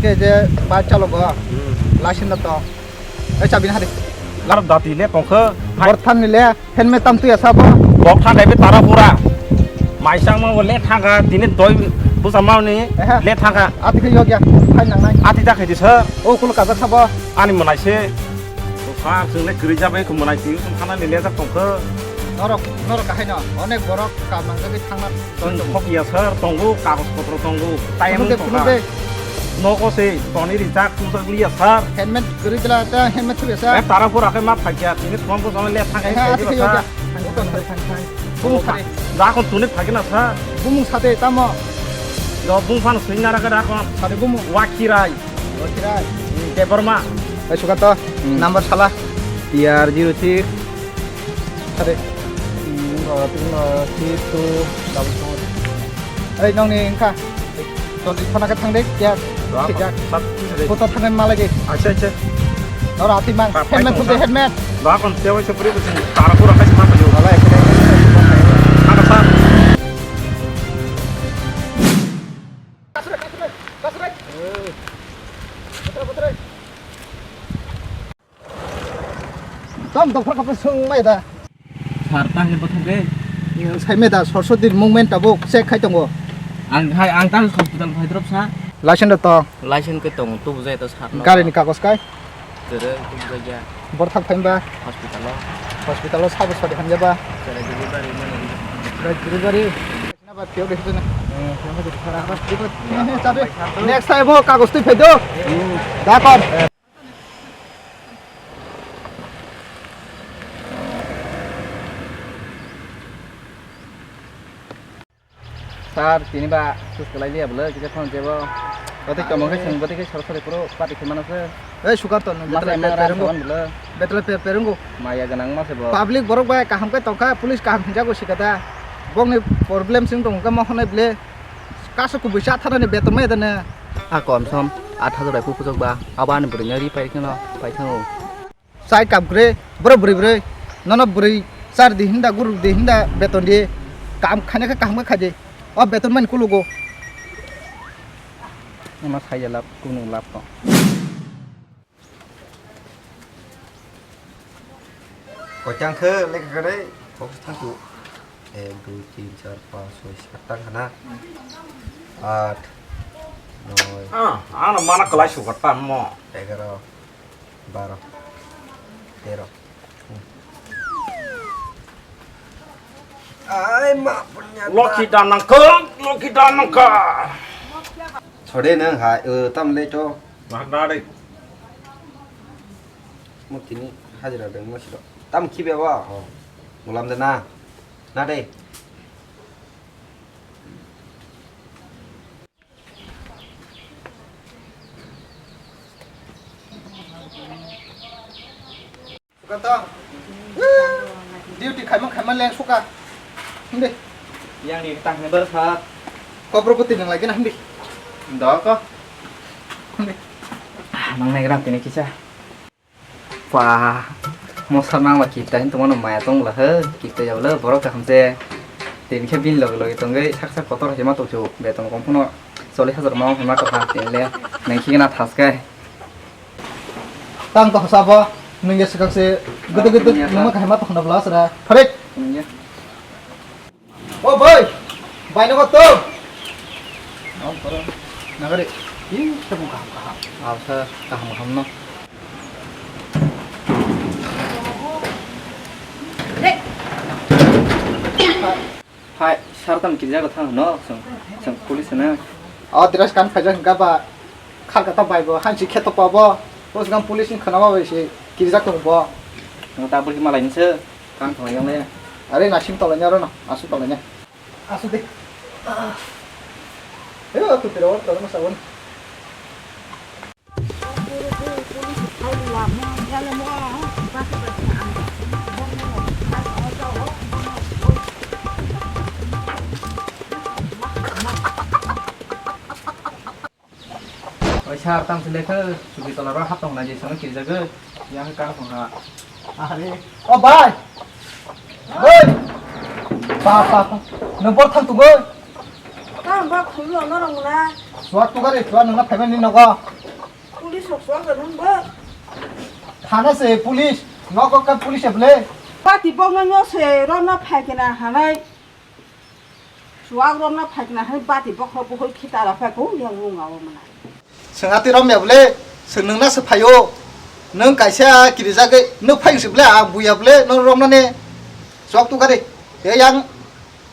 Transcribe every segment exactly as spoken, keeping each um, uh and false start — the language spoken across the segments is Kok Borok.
Ei je bike chalogo, Hmm. license da tong. Ei chabi na hari. Lar dati le tongkhe. Borthan ni le helmet tam tuya sabo. Bok tha dai be tara pura. Maisang ma le thangkha tini doi busa ma ni Ehe. le thangkha. Ati khe yogya. Hai nang nai. Ati da khai di sir. O kul kajak sabo. Ani manai se. Sir, chwng le kwrwi jabai khe manai twi wng thana le lejak tongkhe. Norok, norok kahai no, onek borok kam nang jagwi thangna Tong tongo. Khok ya sir, tongo, kagoj potro tongo, tayang Phunuk de, phunuk tongkha. de. Nogo se, toni rijak, tungsak liya sir. Helmet kwrwi dela, ta helmet thubya sir. Eh, tara pura khe ma phakya, tini thwng bo jama le thang Hai, hai, hai, ati khe sir. yogya. Thang, thang, thang, thang. Bumung sari. Jakon tuni phakya na sir. Bumung sade tamo. Do bung phan swing nara khe rakon. Sade bumung. Wakirai. Wakirai. Debbarma. Hai, Sukanto. Hmm. Number sala. T R zero six. Sade. Hmm, oh, tini, oh, six two double four. Ei, nongni wngkha. Joldi phone khe thang de, kya? Wah, Khijak. Sat, sat. Kotor thangwi malai de. Acha, acha. Nora ati mang. Ba, Helmet bai thum de, tong, helmet. Ba, kon tewi se puri kuching. Tara pura khai ma payo. Wala, ekhene. Thang sa. Tam doktor kha sung mai da. Sir, ta hini bothok de. Sai mai da, Saraswati movement tabuk check khai tongo. Ang hai, ang ta hospital khai drop sa. License da tong. License ke tong, tu bujai to sir no. Gari ni kagos kai. Tere tu bujai ya. Bor thak phain ba. Hospital o. Hospital o sabo sadi hamya ba. Tere delivery mane. Tere delivery. Na ba pio de hujana. Eh, pio de sir. Next time o kagos tu phai do. Da kor. Sir, tini ba sus kalai liya bwle, kisa phone jebo. Bati kamang khe chwng, bati khe sor sori puro pati khe mano se. Ei, Sukanto, nwng Masa betra emang per ram perungo. Sawan bwle. Betra per perungo. Maya ganang ma se bo. Public borok bai kaham khe tongkha, police kaham hinjago sikata. Bongni problem sing tongkha mo honai bwle. Kaso kubui sa tharani beton mai dana. A kom som, aat hajar bai pupujok ba, abo ani bwrwi no ri pai kheno, pai thango. Chai kap gre, boro bwrwi bwrwi, nono bwrwi char di hinda, guru di hinda beton di, kam khaina khe kaham khe khai di. O beton mani kulugo. Ema sai ya lab, kunu lab to. Kochang khe lekha kare, kok thangku. Ek, dui, tin, char, panch, choi, sat tang khana. Aat, noi. Ah, ano mana kalai sukat pa mo. Egaro, baro, tero. Ai ma, punya. Loki danang kong, loki danang ka. Chode nang hai, eh, tam le to. Mak dade. Mo tini hajira deng mo siro. Tam khibe ba? Oh. Mulam de na. Na de. Sukanto. Duty khaima khaima leng suka. Hindi. Yang ni tang ni bar sa. Kopro putih nang lagi na hindi. Ndo ko. Hindi. Ah, nang nai gram tini kisa. Pa, mosa nang la kita hin tumano maya tong la he, kita ya le borok kaham se. Tin khe bin log log tong gai sak sak kotor he ma tong chu beton kom phuno chollish hajar ma ma tong ha tin le nang khi na thas kai. Tang to sabo, nung ya sikang se gede gede nung ma kahai ma tong na bla sara. Pharik. O bhai, bai nogo to. Nagari. Ih, tamo kaham kaham. Asa kaham kaham no. Hai, sir tam kirja ko thang no, song, song police na. O dress kan phaja hingka ba, khar kata bai bo, hansi kheto pa bo, o sikang police ni khana ba bai se kirja ko bo. No ta bul ki malai ni se. Kan thong yang le. Are nasing tolanya ro no, asu tolanya. Asu de. Ayo, aku tidak orang tolong sabun. Oi sir, tamo se lekha, sugi tola ro hap tong nai je sono kirjago, yang kar tong ha. Are, o bai, bai, pa pa pa, no bor thang tu bai. Tamo ba khum no no rong na. Suat tu gari, suat nang na phaimani nogo. Thana se police, nogo ka police ble. Pati bokno no se romna phaikena hanai. Chuak romna phaikena hai bati bokro buhoi khita ra phai ko yang nunga o mana. Sengati romya ble, seng nungna se phaio. Nung kaisa kirijagwi nuk phai se ble, a buya ble, no romna ne. Chok tu gari. Ya yang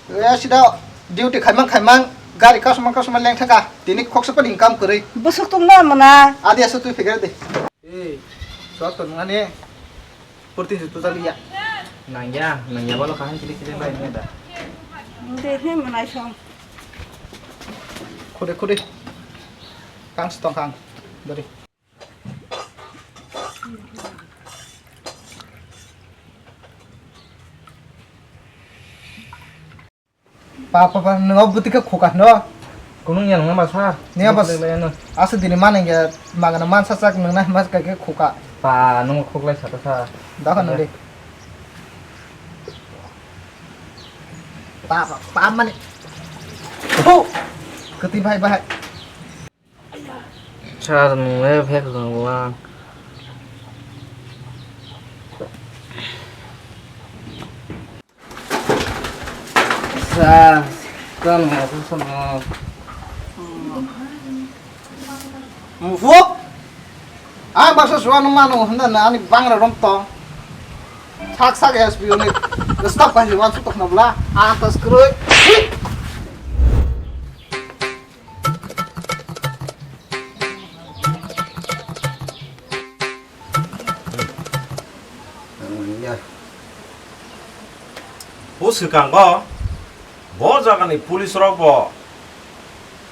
Ya sida duty khaimang khaimang gari customer customer leng thangkha tini khoksa pani income kwrwi. Bwswk tongna mana? Adi aswk twi phikre de. Ei, sok to nungani purti se tuta liya. Nangya, nangya bolo kaham kiri kiri bai nangya da. De he manai song. Khude khude. Kang stong kang. Dari. Pa pa pa, nung o bwtwi khe khuka hino. Kunung ya nung ma sa. Ni abas. Asa dini mana ya magana man sa sak nung na mas ka khe khuka. Pa nung khuklai sa ta sa. Da ka nung de. Pa pa pa mani. Ho. Kati bhai bhai. Sir, nung le phek rwng lang. Sir, sir, nung le phek rwng lang. Mufuk? Ang baksa suwa nung mano hwnda na ani bangra rom tong. Sak sak S P ni. Stop kasi wan su tok na bla. Ang tas kroi. O swkang bo, bo jagani police rok bo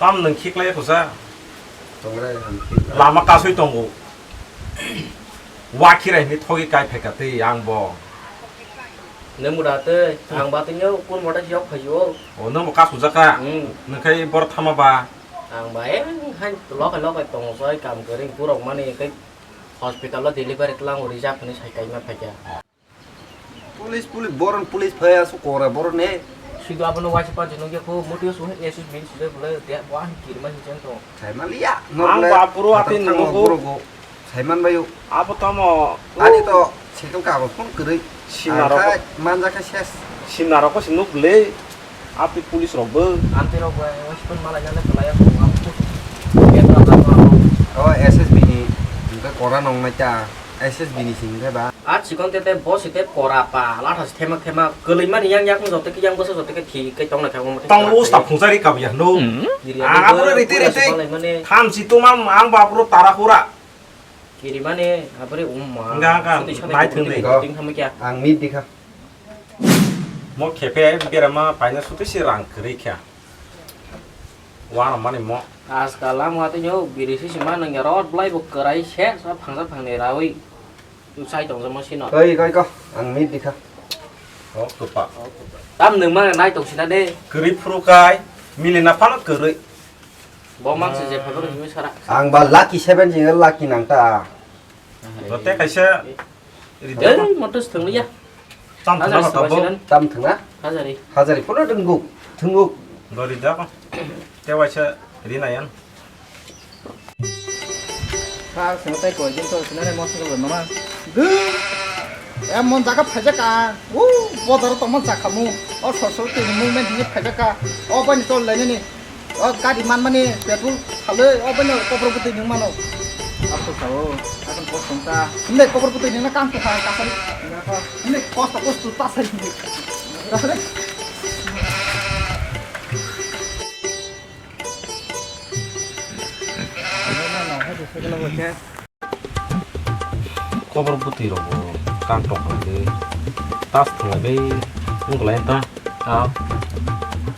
tam nwng khiklai khusa. Tonglai, ang khiklai. Lama kasui tongo. Wakhirai hwnwi thogwi kai phaikha tei ang bo. Nang muda tei, ang ba tei nyo kun mota jiyok phaio. O, nang bo kasujak kha? Hmm. Nang khai bor thama ba? Ang ba, eh, hai lokai lokai tongo soi kam kwrwi borok mani kai hospital o delivery tlang uri jak hwnwi sai kaima phaikha. Police, police, boron police phai asu kora boron ne. Sido abono waisa panchi nungya ko motio su S S B ni sujai bole dia bo ang kirma hinjang to. Sai maliya. Ang ba puro ati nungo. Sai man bayu. Abo tamo. Ani to cycle ka abo phone kwrwi. Sinaro. Manja kha ses. Sinaro ko sinuk le. Ati police rok bo. Ante rok bo waisa pan malai jale pelaya ko. O S S B ni. Engka kora nong mai ta. S S B ni sing khe ba. A chikon tete bo site kora pa, latha se themak themak, kwlwi mani yang yak wng joto khe yang bwsa joto khe thi khe tong naikha wng. Tong lo usta phungsa ri kab ya no. Hmm? Ang abro rite rite. Tham si tuma ang ba abro tara khura. Kiri mani abri umma. Nga nga, sotwi sotwi nai thung dei. Ting thamwi kya. Ang mit dikha. Mo khepe berama paina sotwi si rang kwrwi kha. Wana mani mo. Askal amo atwi nyo biri si sima nang ya rot blai bo kwrai se sa phangsa phangni rawi. Sai tong jamo sino. Koi koi ko, ang mit dikha. O kwpa. Tam nang ma nai tong sina de. Kwrwi phuru kai, mili na phano kwrwi. Bo mang se je phai bo sara. Ang ba lucky seven jing lucky nang ta. Bo te kaisa. Ei, motor se thwng liya. Tam thwngna. Tam thwngna? Hajari. Hajari, phone thwnguk, thwnguk. Dori da ko. Te waisa ri na yan. Kha, sino tai koi din to, sino ne motor ko mama. Emon jaga phaijak ka. U, bodor tongma jakhamu. O sor sor tini movement ni phaijak ka. O bani tol lainani. O gari manmani petrol khalwi o bani kopor bwtwi nwng mano. Abo sao, akon kos tong ta. Hwnde kopor bwtwi nwngna kang tongkha kasari. Hwnde kosto kosto ta sai hwnde. Kasari. Kobor bwtwi rok bo kang tong kha de. Tas thwnglai bai wng glai ta. Ah.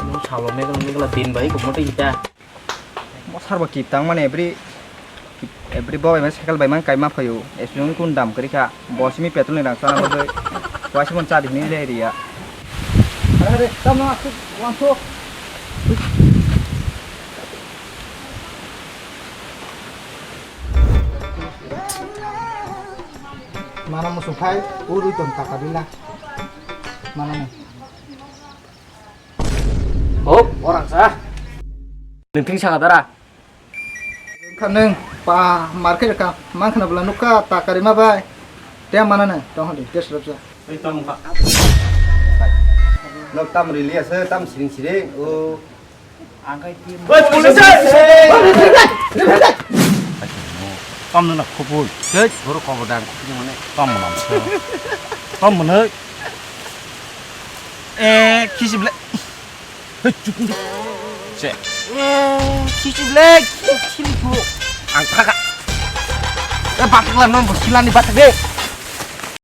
Nung salo megla megla din bai ko mote ita. Mo sarbo kip tang mane every, every bo bai cycle bai man kai ma phaio. Esung kun dam kri kha. Bo simi petrol ni rang chana bo doi. Wa simon cha di ni le ria. Are are tam na su wan so. Mana musuphai, uri ton taka bila. Mana mu. Hop, orang sah. Nengting sangat dara. Nwng pa mar khe rwkha, man khna bwla nukha ta karima bai. Te mana nang, tong hodi, test rwpsa. Nok tam rili ase, tam siring siring. O. Ang kai team. Oi, police! Tam na khobor. Hey, guru khobor dan. Tam na. Tam na. Eh, kisi ble. Hey, chukun di. Se. Eh, kisi ble. Kisi ble. Ang thaka. Eh, batak la non, silani batak de.